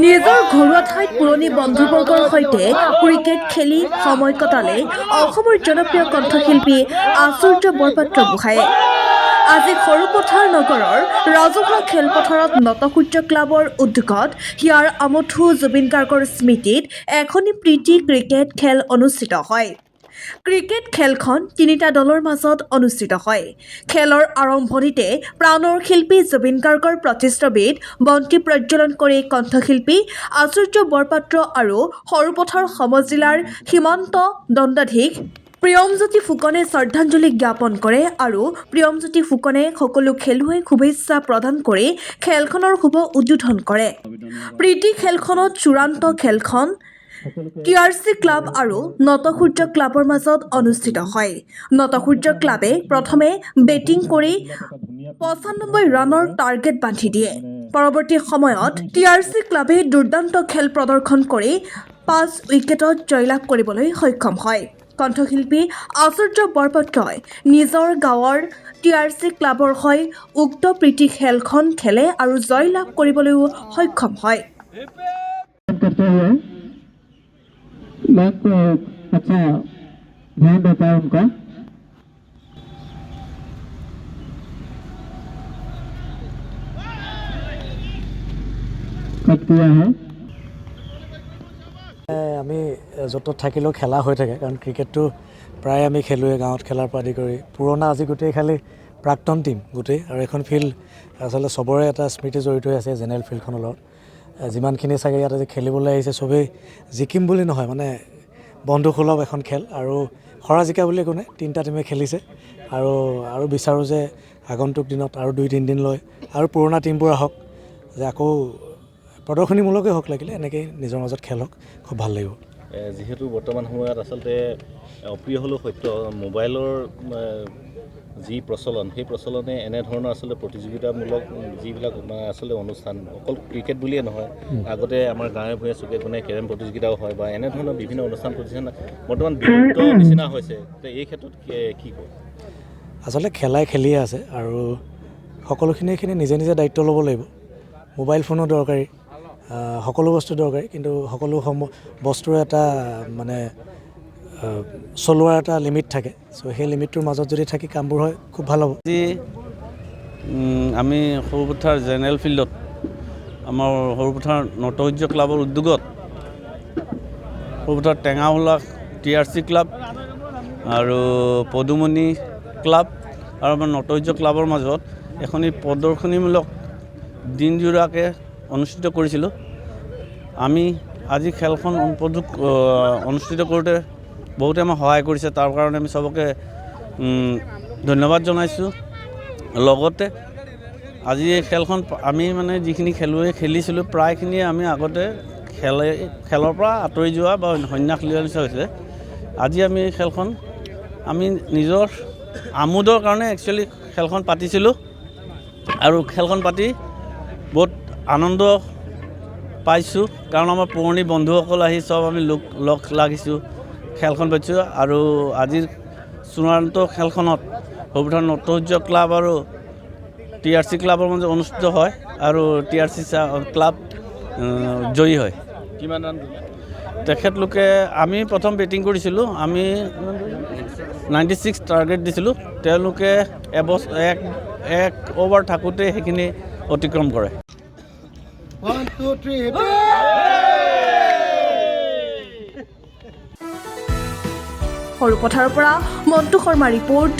নিজৰ ঘৰুৱা ঠাইত পুৰণি বন্ধুবৰ্গৰ সৈতে ক্ৰিকেট খেলি সময় কটালে অসমৰ জনপ্ৰিয় কণ্ঠশিল্পী আচুৰ্য বৰপাত্ৰ গোহাঁয়ে। আজি সৰুপথাৰ নগৰৰ ৰাজহুৱা খেলপথাৰত নটসূৰ্য ক্লাবৰ উদ্যোগত হিয়াৰ আমঠু জুবিন গাৰ্গৰ স্মৃতিত এখনি প্ৰীতি ক্ৰিকেট খেল অনুষ্ঠিত হয়। ক্ৰিকেট খেলখন তিনিটা দলৰ মাজত অনুষ্ঠিত হয়। খেলৰ আৰম্ভণিতে প্ৰাণৰ শিল্পী জুবিন গাৰ্গৰ প্ৰতিচ্ছবিত বন্তি প্ৰজ্বলন কৰি কণ্ঠশিল্পী আচুৰ্য বৰপাত্ৰ আৰু সৰুপথাৰ সমজিলাৰ সীমান্ত দণ্ডাধীশ প্ৰিয়মজ্যোতি ফুকনে শ্ৰদ্ধাঞ্জলি জ্ঞাপন কৰে আৰু প্ৰিয়মজ্যোতি ফুকনে সকলো খেলুৱৈক শুভেচ্ছা প্ৰদান কৰি খেলখনৰ শুভ উদ্বোধন কৰে। প্ৰীতি খেলখনত চূড়ান্ত খেলখন টিআৰচি ক্লাব আৰু নটসূৰ্য ক্লাবৰ মাজত অনুষ্ঠিত হয়। নটসূৰ্য ক্লাবে প্ৰথমে বেটিং কৰি 95 ৰানৰ টাৰ্গেট বান্ধি দিয়ে। পৰৱৰ্তী সময়ত টিআৰচি ক্লাবে দুৰ্দান্ত খেল প্ৰদৰ্শন কৰি 5 উইকেটত জয়লাভ কৰিবলৈ সক্ষম হয়। কণ্ঠশিল্পী আচুৰ্য বৰপাত্ৰই নিজৰ গাঁৱৰ টিআৰচি ক্লাবৰ হৈ উক্ত প্ৰীতি খেলখন খেলে আৰু জয়লাভ কৰিবলৈও সক্ষম হয়। करते हुए लेंथ पे अच्छा ध्यान रहता है उनका। कट किया है। আমি য'ত ত'ত থাকিলেও খেলা হৈ থাকে, কাৰণ ক্ৰিকেটটো প্ৰায় আমি খেলোৱে, গাঁৱত খেলাৰ পৰা আদি কৰি পুৰণা আজি গোটেই খালি প্ৰাক্তন টীম গোটেই। আৰু এখন ফিল্ড আচলতে চবৰে এটা স্মৃতি জড়িত হৈ আছে জেনেৰেল ফিল্ডখনৰ লগত। যিমানখিনি চাগে ইয়াত আজি খেলিবলৈ আহিছে, চবেই জিকিম বুলি নহয়, মানে বন্ধুসুলভ এখন খেল আৰু হৰা জিকা বুলি একো নাই। তিনিটা টীমে খেলিছে আৰু আৰু বিচাৰোঁ যে আগন্তুক দিনত আৰু 2-3 দিন লৈ আৰু পুৰণা টীমবোৰ আহক, যে আকৌ প্ৰদৰ্শনীমূলকেই হওক লাগিলে, এনেকেই নিজৰ মাজত খেল হওক, খুব ভাল লাগিব। যিহেতু বৰ্তমান সময়ত আচলতে অপ্ৰিয় হ'লেও সত্য, মোবাইলৰ যি প্ৰচলন, সেই প্ৰচলনে এনেধৰণৰ আচলতে প্ৰতিযোগিতামূলক যিবিলাক মানে আচলতে অনুষ্ঠান, অকল ক্ৰিকেট বুলিয়ে নহয়, আগতে আমাৰ গাঁৱে ভূঞে চুকে কোণে কেৰম প্ৰতিযোগিতাও হয় বা এনেধৰণৰ বিভিন্ন অনুষ্ঠান প্ৰতিষ্ঠান বৰ্তমান বিলুপ্ত নিচিনা হৈছে। তে এই ক্ষেত্ৰত কি কয়? আচলতে খেলাই খেলিয়ে আছে আৰু সকলোখিনি এইখিনি নিজে নিজে দায়িত্ব ল'ব লাগিব। মোবাইল ফোনো দৰকাৰী, সকলো বস্তু দৰকাৰী, কিন্তু সকলো বস্তুৰ এটা মানে চলোৱাৰ এটা লিমিট থাকে। চ' সেই লিমিটটোৰ মাজত যদি থাকি কামবোৰ হয়, খুব ভাল হ'ব। আজি আমি সৰুপথাৰ জেনেৰেল ফিল্ডত আমাৰ সৰুপথাৰ নটসূৰ্য ক্লাবৰ উদ্যোগত সৰুপথাৰ টেঙাহোলা টিআৰচি ক্লাব আৰু পদুমণি ক্লাব আৰু আমাৰ নটসূৰ্য ক্লাবৰ মাজত এখনি প্ৰদৰ্শনীমূলক দিনজোৰাকৈ অনুষ্ঠিত কৰিছিলোঁ। আমি আজি খেলখন অনুষ্ঠিত কৰোঁতে বহুতে আমাক সহায় কৰিছে, তাৰ কাৰণে আমি চবকে ধন্যবাদ জনাইছোঁ। লগতে আজি এই খেলখন আমি মানে যিখিনি খেলুৱৈ খেলিছিলোঁ, প্ৰায়খিনিয়ে আমি আগতে খেলৰ পৰা আঁতৰি যোৱা বা সন্যাস লোৱাৰ নিচিনা হৈছিলে। আজি আমি এই খেলখন আমি নিজৰ আমোদৰ কাৰণে একচুৱেলি খেলখন পাতিছিলোঁ আৰু খেলখন পাতি বহুত আনন্দ পাইছোঁ, কাৰণ আমাৰ পুৰণি বন্ধুসকল আহি চব আমি লগ লাগিছোঁ, খেলখন পাতিছোঁ। আৰু আজিৰ চূড়ান্ত খেলখনত সৰুপথাৰ নটসূৰ্য ক্লাব আৰু টিআৰচি ক্লাবৰ মাজত অনুষ্ঠিত হয় আৰু টিআৰচি ক্লাব জয়ী হয়। কিমান ৰান? তেখেতলোকে, আমি প্ৰথম বেটিং কৰিছিলোঁ, আমি 96 টাৰ্গেট দিছিলোঁ, তেওঁলোকে এক এক অভাৰ থাকোঁতে সেইখিনি অতিক্ৰম কৰে। 1, 2, 3. সৰুপথাৰৰ পৰা মণ্টু শৰ্মা ৰিপৰ্ট,